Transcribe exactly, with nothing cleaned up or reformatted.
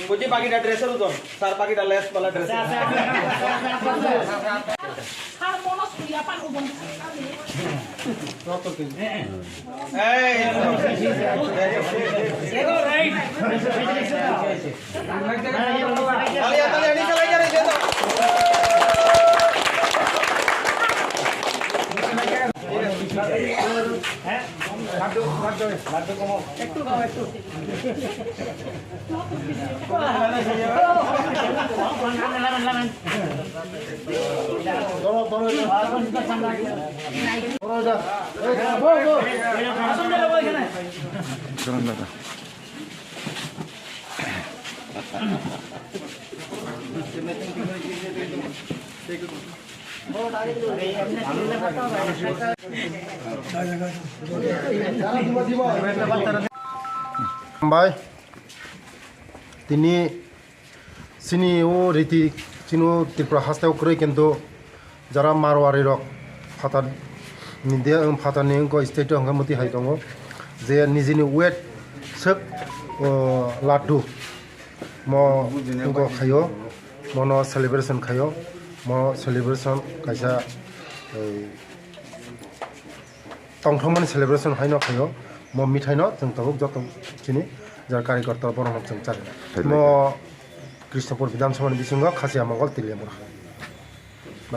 Kuchi pakida dress-o rujon, sir pakida lace wala dress. Sir, mono suya pan ubon. Hey. Talia, talia, ni salai jare jeta. Hambai. Tini chini o riti, chini o Tripura haste o kwrwi, kintu jara Marwari rok phatar ni de, phatar ni wngkha state o hwnkhe mwtwi hai tongo je nijini weight swk, o, laddu mo wngkha khaio, mono celebration khaio, mo celebration kaisa, ei, tongthokmani celebration haino khaio, mo mithai no chwng tabuk joto chini jara karikorta borok no chwng chari. Mo Krishnapur Bidhan Sabha ni bisingo Khasiya Mongol Tiliamura.